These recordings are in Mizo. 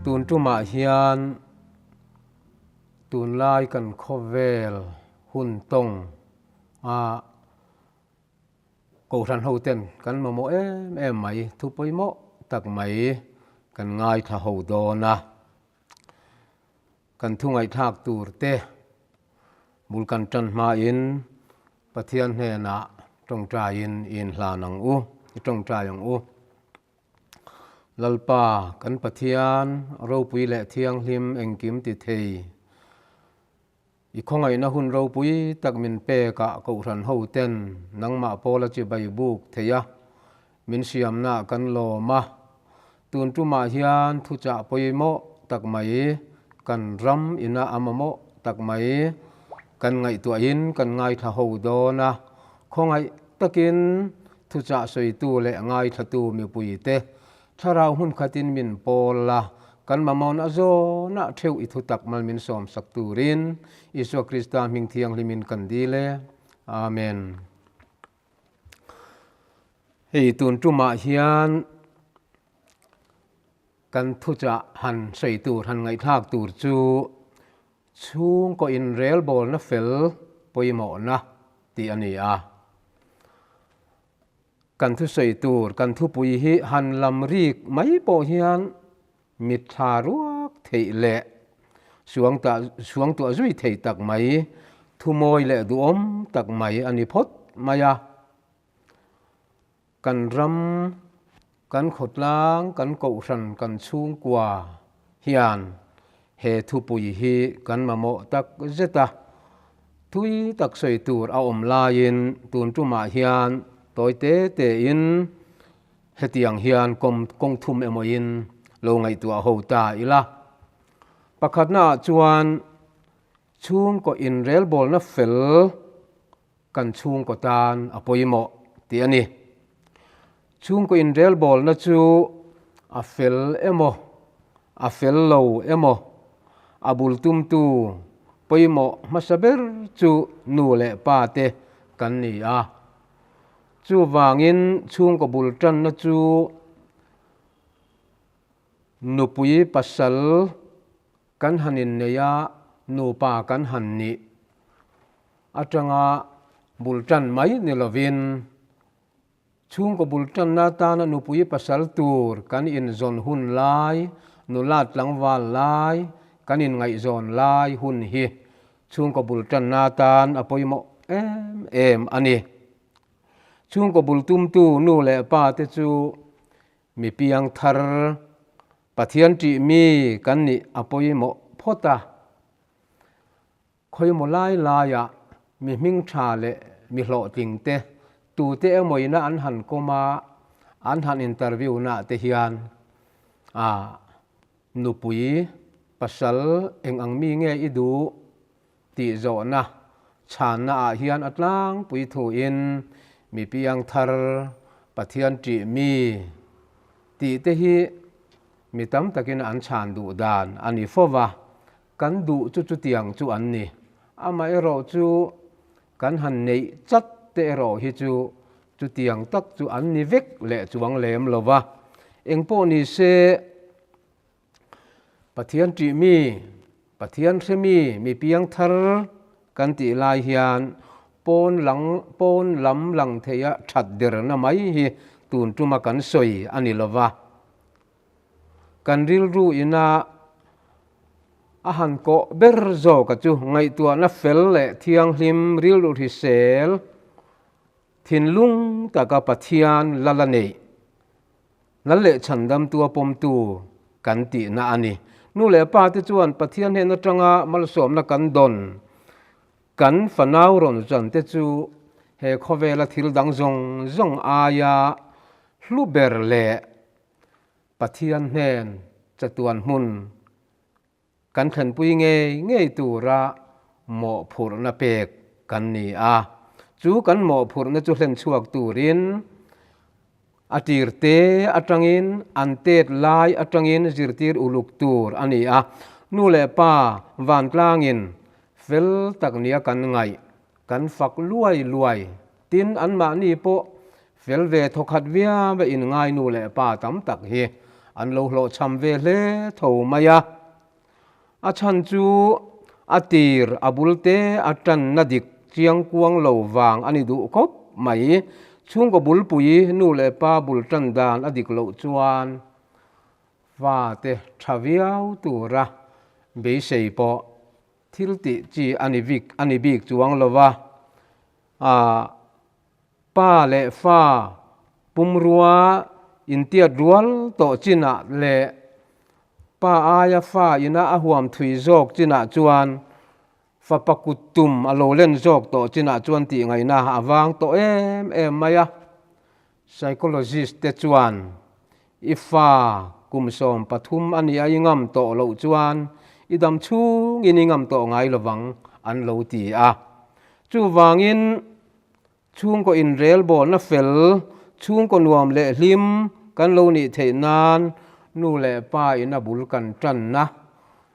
Tun tumah hian tunlai kan khawvel hun tawng a Kohhran ho ten kan mamawh em em mai, thu pawimawh tak mai kan ngaithla ho dawn a. Kan thu ngaihthlak tur te bul kan tan hmain Pathian hnenah tawngtaiin i inhlan ang u, i tawngtai ang u. Lalpa kan Pathian ropui leh thianghlim engkim ti thei, i khawngaihna hun ropui tak min pekah Kohhran hoten nangmah pawla chibai buk thei a, min siamnaah kan lawm a. Tun tumah hian thuchah pawimawh tak mai, kan ram ina a mamawh tak mai kan ngaihtuahin kan ngaithla ho dawn a, khawngaih takin thuchah sawitu leh ngaithlatu mipuite thlarau hmun khatin min pawl a, kan mamawhna zawnah theuh i thutak mal min sawmsak turin Isua Krista hming thianghlimin kan dil e. Amen. Hei tun tumah hian kan thuchah han sawi tur, han ngaihthlak tur chu chhungkaw inrelbawlna fel pawimawhna tih a ni a. Kan thusawi tur, kan thupui hi han lam rik mai pawh hian Mitthla ruak theih leh suangtuah zui thei tak mai, thumawi leh duhawm tak mai a ni phawt mai a. Kan ram, kan khawtlang, kan kohhran, kan chhungkua hian he thupui hi kan mamawh tak zet a. Thui tak sawi tur a awm laiin tun tumah hian tawi te tein Hetiang hian kawng thum emawin lo ngaihtuah ho ta ila. Pakhatnaah chuan chhungkaw inrelbawlna fel kan chhungkaw tan a pawimawh tih a ni. Chhungkaw inrelbawlna chu a fel emaw, a fel lo emaw, a bul tumtu pawimawh hmasa ber chu nu leh pa te kan ni a. Chuvangin chhungkaw bul tanna chu nupui pasal kan han innei a, nupa kan han nih atanga bul tan mai ni lovin chhungkaw bul tanna atana nupui pasal tur kan inzawn hun lai, nula tlangval lai, kan inngaihzawn lai hun hi Chhungkaw bul tanna atan a pawimawh em em a ni. Chhungkaw bul tumtu nu leh pa te chu mi piang thar, Pathian ṭih mi kan nih a pawimawh phawt a. Khawimaw lai laiah mi hming ṭha leh mi hlawhtling te tute emawina an han kawm a, an han interview naah te hian a Nupui, pasal eng ang mi nge i duh? tih zawhna chhanna ah hian a tlangpui thuin mi piang thar, Pathian ṭih mi tih te hi mi tam takin an chhan duh dan a ni fo va, kan duh chu chutiang chu an ni. Amaherawh chu kan han neih chat te erawh hi chu Chutiang tak chu an ni vek leh chuang lem lo va, engpawh ni se Pathian ṭih mi, Pathian hre mi, mi piang thar kan tih lai hian pawn lang pawn lam lang theia ṭhat derna mai hi tun tuma kan sawi a ni lo va. Kan rilru ina a han kawh ber zawka chu ngaihtuahna fel leh thianghlim rilru hrisel Thinlung taka Pathian lal a neih, lal leh chhandamtu a pawmtu kan tihna a ni. Nu leh pa te chuan Pathian hnen atanga malsawmna kan dawn, kan fanau rawn chan te chu he khawvela thil dang zawng zawng aia hlu ber leh Pathian hnen chatuan hmun Kan thlenpui ngei ngei tura mawhphurhna pek kan ni a, chu kan mawhphurhna chu hlen chhuak turin a tirte atangin an tet lai atangin zirtir uluk tur a ni a. Nu leh pa vantlangin fel tak nia kan ngaih, kan fak luai luai. Tin, anmahni pawh fel ve thawkhat viau a inngai nu leh pa tam tak hi. an lo hlawhchham ve hle tho mai a. A chhan chu a tir a bul te a tanna dik chiang kuang lo vang a ni duh khawp mai. Chhungkaw bulpui nu leh pa bul tan dan a dik loh chuan fate tha viau tura beisei pawh thil tih chi a ni bik a ni bik chuang lo va. Aah pa leh fa pumrua intiat rual tawh chinah leh pa aia fa ina a huam thui zawk chinah chuan fapa kut tum a lo len zawk tawh chinah chuan tih ngaihna a vang tawh em em mai a. Psychologist te chuan i fa kum 13 a nih a i ngam tawh loh chuan i dam chhungin i ngam tawh ngai lovang an lo ti a. Chuvangin chhungkaw inrelbawlna fel, chhungkaw nuam leh hlim kan lo nih theih nan nu leh pa in a bul kan tanna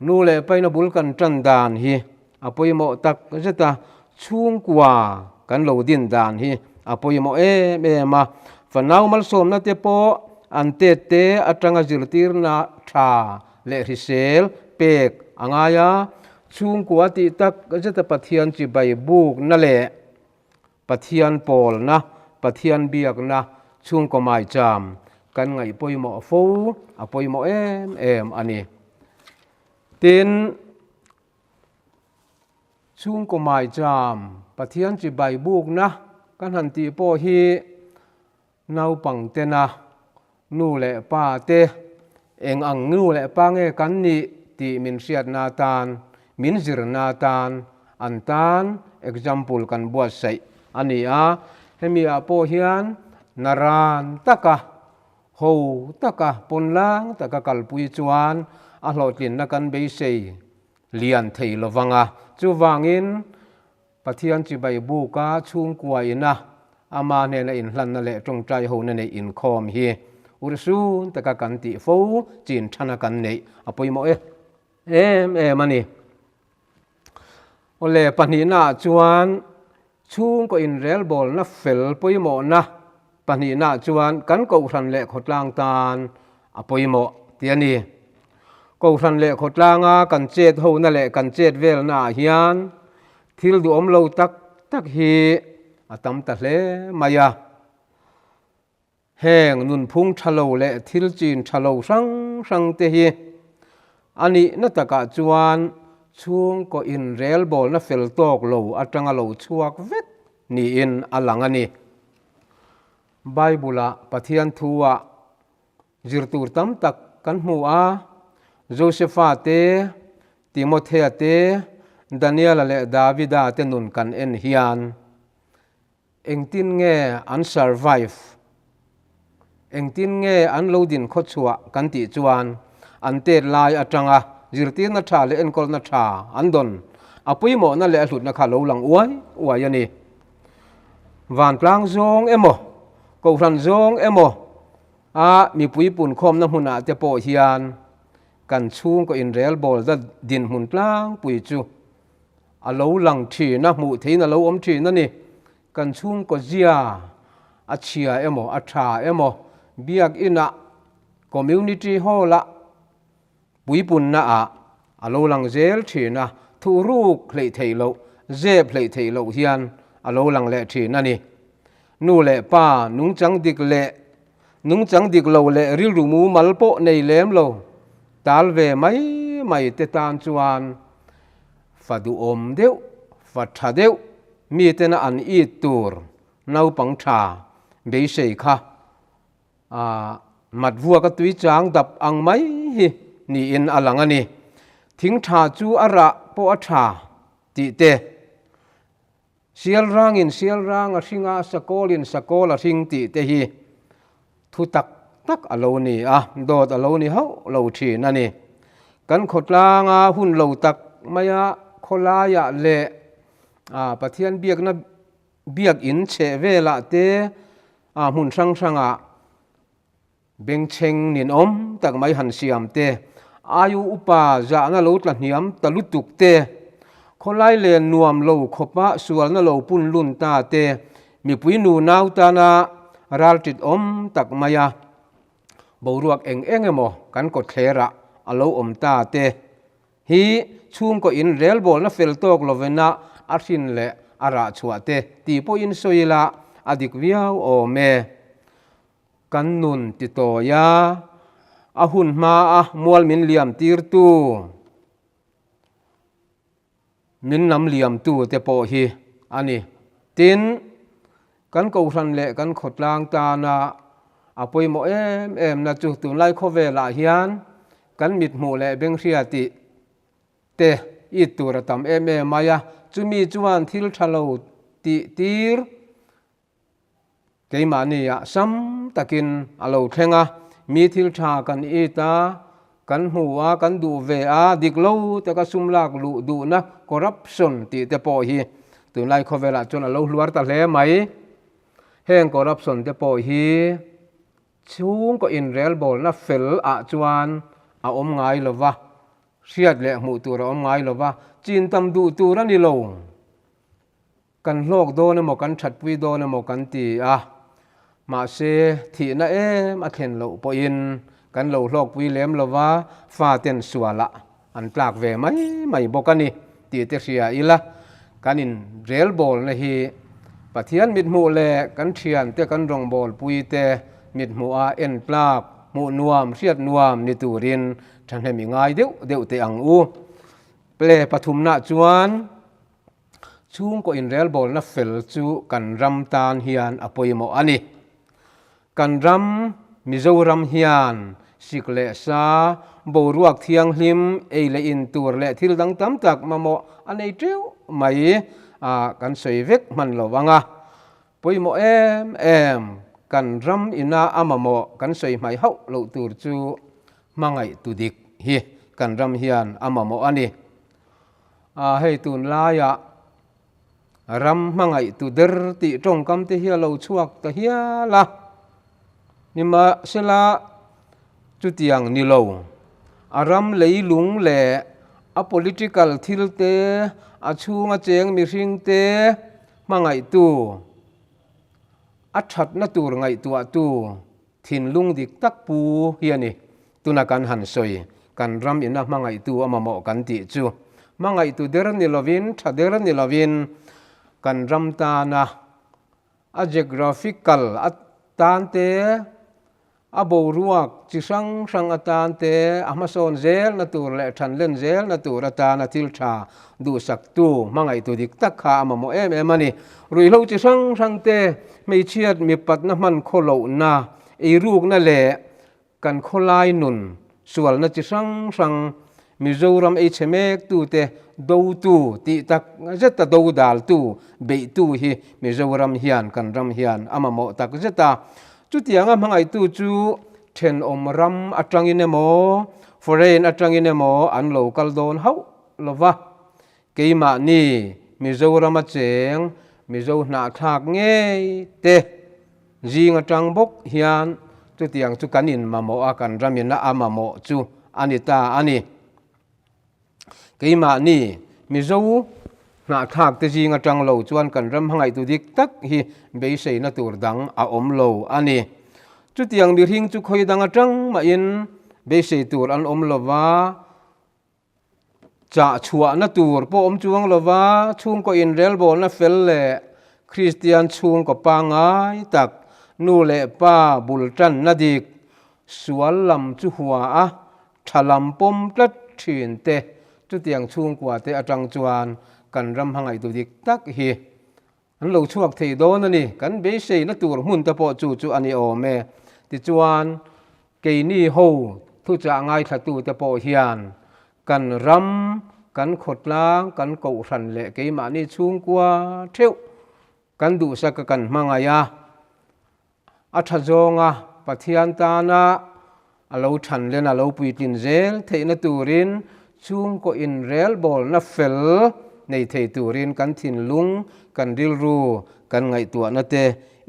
Nu leh paina bul kan tan dan hi a pawimawh tak zet a, chhungkua kan lo din dan hi a pawimawh em em a. Fanau malsawmna te pawh an tet te atanga zirtirna tha leh hrisel pek a ngai a, chhungkua tih tak zeta Pathian chibai bukna leh Pathian pawlna, Pathian biakna chhungkaw maicham kan ngaih pawimawh fo a pawimawh em em a ni. Tin, chhungkaw maicham Pathian chibai bukna kan han tih pawh hi naupang tena nu leh pa te eng ang nu leh pa nge kan nih tih min hriatna atan, min zirna atan an tan example kan buatsaih a ni a. Hemi ah pawh hian naran taka, ho taka, pawnlang taka kalpui chuan a hlawhtlinna kan beisei lian thei lovang a. Chuvangin Pathian chibai buka chhungkua ina ama hnena inhlanna leh tawngtai hona neih inkhawm hi urhsun taka kan tih fo chin thana kan neih a pawimawh e em em a ni. Awle pahnihnaah chuan chhungkaw inrelbawlna fel pawimawhna pahnihnaah chuan kan kohhran leh khawtlang tan a pawimawh tih a ni. Kohhran leh khawtlanga kan chet hona leh kan chet velnaah hian thil duhawm lo tak tak hi a tam ta hle mai a. Heng nunphung tha lo leh thil chin tha lo hrang hrang te hi a nihna takah chuan chhungkaw inrelbawlna fel tawk lo atanga lo chhuak vek niin a lang a ni. Bible-ah Pathian thu-ah Zir tur tam tak kan hmu a, Josefa te, Timothea te, Daniela leh Davida te nun kan en hian engtin nge an survive, engtin nge an lo din khawchhuah kan tih chuan an tet lai atanga zirtirna tha leh enkawlna tha an dawn a pawimawhna leh a hlutna kha lo lang uai uai a ni. Vantlang zawng emaw, Kohhran zawng emaw a mipui punkhawmna hmunah te pawh hian kan chhungkaw inrelbawl zat dinhmun tlangpui chu a lo lang thin a, hmuh theihin a lo awm thin a ni. Kan chhungkaw zia a chhia emaw a tha emaw biakinah, community hall-ah, puipunnaah a lo lang zel thin a, thuhruk hleih theih loh, zep hleih theih loh hian a lo lang leh thin a ni. Nu leh pa nungchang dik leh nungchang dik lo leh rilru mumal pawh nei lem lo tal ve mai mai te tan chuan fa duhawm deuh, fa tha deuh mitena an it tur naupang tha beisei kha A mat vuak a tui chang dap ang mai hi niin a lang a ni. Thing tha chu a rah pawh a tha tih te, sial rangin sial rang a hring a, sakawlin sakawl a hring tih te hi thu tak tak a lo ni a, dawt a lo ni hauh lo thin a ni. Kan khawtlanga hun lo tak maia khawlaiah leh Pathian biakna Biakinn chheh velah te ah hmun hrang hrangah bengchheng ninawm tak mai han siam te, aiu upa zahna lo tla hniam ta lutuk te, khawlai len nuam lo khawpa sualna lo pun lun ta te, mipui nu nau tana ral tit awm tak maia. Boruak eng eng emaw kan kawtthlerah a lo awm ta te hi chhungkaw in relbawlna fel tawk lovena a hrin leh a rah chhuah te tih pawhin sawi ila a dik viau awm e. Kan nun ti tawi a, a hun hma a mual min liam tirtu. Min lam liamtu te pawh hi a ni. Tin, kan kohhran leh kan khawtlang tana a pawimawh em em na chu tunlai khawvelah hian kan mithmuh leh benghria tih te it tur a tam em em mai a, chumi chuan thil tha lo tih tir Keimahniah sam takin a lo thleng a, mi thil tha kan it a, kan hmu a, kan duh ve a, dik lo taka sum lak luh duhna corruption tih te pawh hi tunlai khawvelah chuan a lo hluar ta hle mai. Heng corruption te pawh hi chhungkaw inrelbawlna fel ah chuan a awm ngai lo va, hriat leh hmuh tur a awm ngai lo va, chin tam duh tur a ni lo. Kan hlawk dawn emaw kan thatpui dawn emaw kan ti a, mahse thihna em a thlen loh pawhin kan lo hlawkpui lem lo va, faten sualah an tlak ve mai mai bawk a ni tih te hria ila, kan inrelbawlna hi Pathian mithmuh leh kan thiante kan rawngbawlpuite mithmuha en tlak, hmuh nuam, hriat nuam ni turin thahnem i ngai deuh deuh teh ang u. Ple pathumnaah chuan. Chhungkaw inrelbawlna fel chu kan ram tan hian a pawimawh a ni. Kan ram, Mizoram hian sik leh sa, boruak thianghlim, ei leh in tur leh thil dang tam tak mamawh a nei teuh mai a, kan sawi vek hman lo ang a. Pawimawh em em, kan ram ina a mamawh kan sawi hmai hauh loh tur chu hmangaih tu dik hi kan ram hian a mamawh a ni. A hei tunlaiah ram hmangaih tu der tih tawngkam te hi a lo chhuak ta hial a, nimahsela chutiang ni lo, a ram leilung leh a political thil te, a chhunga cheng mihring te hmangaihtu, a thatna tur ngaihtuahtu Thinlung dik tak pu hi a ni. Tuna kan han sawi, kan ram ina hmangaihtu a mamawh kan tih chu. Hmangaihtu der ni lovin, tha der ni lovin, kan ram tana a geographical atan te, a boruak chi hrang hrang atan te, a hmasawn zelna tur leh thanlen zelna tur atana thil tha duhsaktu, hmangaihtu dik tak kha a mamawh em em a ni. Ruihhlo chi hrang hrang te, hmeichhiat mipatna hman khaw lohna, eirukna leh kan khawlai nun sualna chi hrang hrang Mizoram ei chhe mektute dotu tih tak zeta do daltu beihtu hi Mizoram hian kan ram hian a mamawh tak zet a. Chutianga hmangaihtu chu thenawm ram atangin emaw, foreign atangin emaw an lo kal dawn hauh lo va. Keimahni Mizorama cheng Mizo hnahthlak ngei te zing atang bawk hian chutiang chu kan inmamawh a, kan ramina a mamawh chu a ni ta a ni. Keimahni Mizo hnahthlak te zing atang lo chuan kan ram hmangaihtu dik tak hi beiseina tur dang a awm lo a ni. Chutiang mihring chu khawi dang atang mahin beisei tur an awm lo va, Chah chhuahna tur pawh awm chuang lova chhungkaw inrelbawlna fel leh Kristian chhungkaw pangngai tak nu leh pa bul tanna dik sual lam chu hua a tha lam pawm tlat thin te chutiang chhungkua te atang chuan kan ram hmangaihtu dik tak hi An lo chhuak thei dawn a ni. Kan beiseina tur hmun te pawh chu chu a ni awm e. Tichuan, keini ho thuchah ngaithlatute pawh hian kan ram, kan khawtlang, kan kohhran leh keimahni chhungkua theuh kan duhsaka kan hmangaih a. A tha zawnga Pathian tana a lo than len a lo puitlin zel theihna turin chhungkaw inrelbawlna fel nei thei turin kan thinlung, kan rilru, kan ngaihtuahna te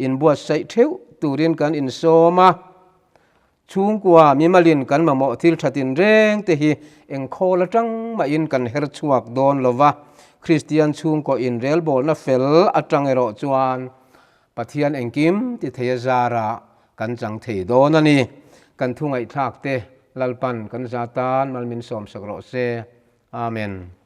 inbuatsaih theuh turin kan insawm a. Chhungkua mimalin kan mamawh thil tha tinreng te hi engkhawl atang mahin kan her chhuak dawn lo va, Kristian chhungkaw inrelbawlna fel atang erawh chuan Pathian engkim ti thei a zarah kan chang thei dawn a ni. Kan thu ngaihthlak te Lalpan kan za tan mal min sawmsak rawh se. Amen.